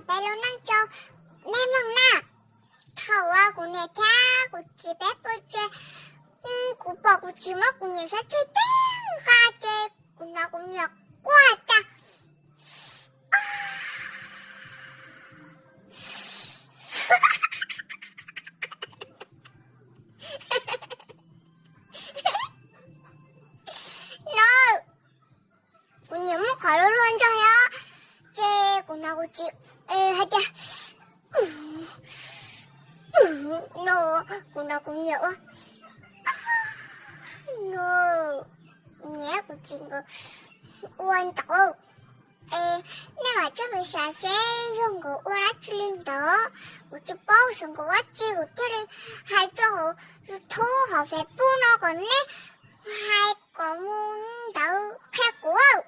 Peb lub neej tso nej mloog na. Thaum uas kuv niam thiab kuv txiv peb pw ces kuv pom kuv txiv muab kuv niam sab ceg tib nqa ces kuv hnov kuv niam quaj tas. No, kuv niam muab qhov luag luag ntog os, ces kuv hnov kuv txiv hais tias, no, kuv hnov kuv niam ua, no, niam kuv txiv nkawd ua ntawd. Es nej mam coj mus xav seb yog nkawd ua dab tsi li ntawd, kuv tsis paub xyov nkawd ua tsi kuv thiaj li hais rau hauv YouTube hauv Facebook no kom nej hais kom mus ntawd qhia kuv.